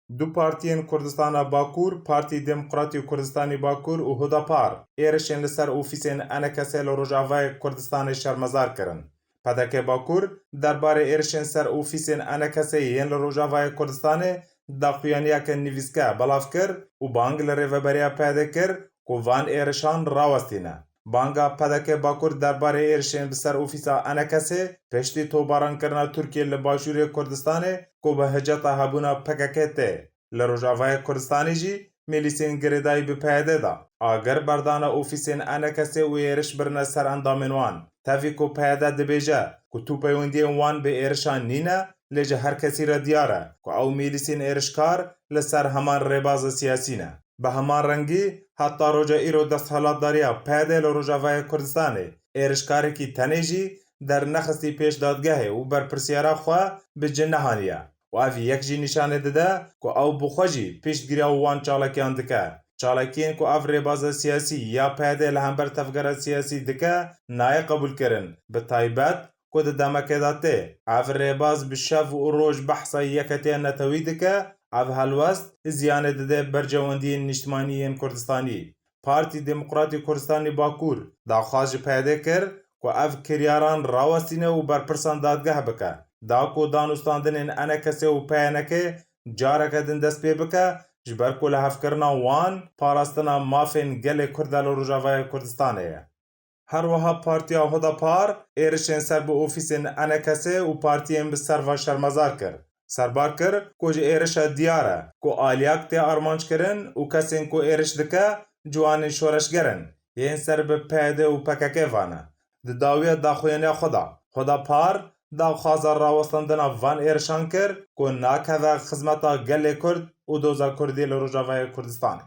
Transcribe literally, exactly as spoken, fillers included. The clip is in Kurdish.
Du partiyên Kurdistana Bakur, Partî Demokratî Kurdistanî Bakur û Hudapar, êrişên li ser ofîsên E N K S li Rojavayê Kurdistanê şermezar kirin. P D K Bakur derbarê êrişên ser ofîsên E N K S yên li Rojavayê Kurdistanê daxuyaniyeke nivîske belav kir û bang li rêveberiya P D kir ku van êrişan rawestîne. Banga P D K Bakur derbarê êrişên bi ser ofîsa E N K Sê piştî tobaran kirina Tirkiye li başûrê Kurdistanê ku bi hiceta hebûna P K K tê. Li Rojavayê Kurdistanê jî milîsên girêdayî bi P Y D de agir berdana ofîsên E N K Sê û êriş birine ser endamên wan. Tevî ku P Y D dibêje ku tu peywendiyên wan bi êrişan nîne, lê ji her kesî re diyar e ku ew milîsên êrişkar li ser heman rêbaza siyasî ne. Bi heman rengî, heta roja îro desthilatdariya P Y D li Rojavayê Kurdistanê êrişkarekî tenê jî dernexistî pêş dadgehê û berpirsiyara xwe bi cih nehaniye û ev yek jî nîşanê dide ku ew bi xwe jî piştgiriya wan çalakiyan dike. Çalakiyên ku ev rêbaza siyasî ya P Y D li hember tevgera siyasî dike, nayê qebûlkirin, bi taybet ku di demekê de tê. Ev rêbaz bi şev û roj behsa yeketiya netewî dike, ev helwest ziyanê dide berjewendiyên niştimanî yên Kurdistanî. Partî Demokratî Kurdistanî Bakur daxwaz ji P Y D kir ku ev kiryaran rawestîne û berpirsan dadgeh bike, da ku danûstandinên E N K S û P Y N K careke din dest pê bike, ji ber ku lihevkirina wan parastina mafên gelê Kurd e li Rojavayê Kurdistanê ye. Her wiha Partiya Hudapar êrişên ser bi ofîsên E N K S û partiyên bi ser ve şermezar kir. Serbar kir ku ji êrişa diyar e ku aliyak tê armanc kirin û kesên ku êriş dike ciwanên şoreşger in, yên ser bi P Y D û P K K ve ne. Di dawiya daxuyaniya xwe de, Hudapar daxwaza rawestandina van êrişan kir ku nakeve xizmeta gelê Kurd û doza Kurdî li Rojavayê Kurdistanê.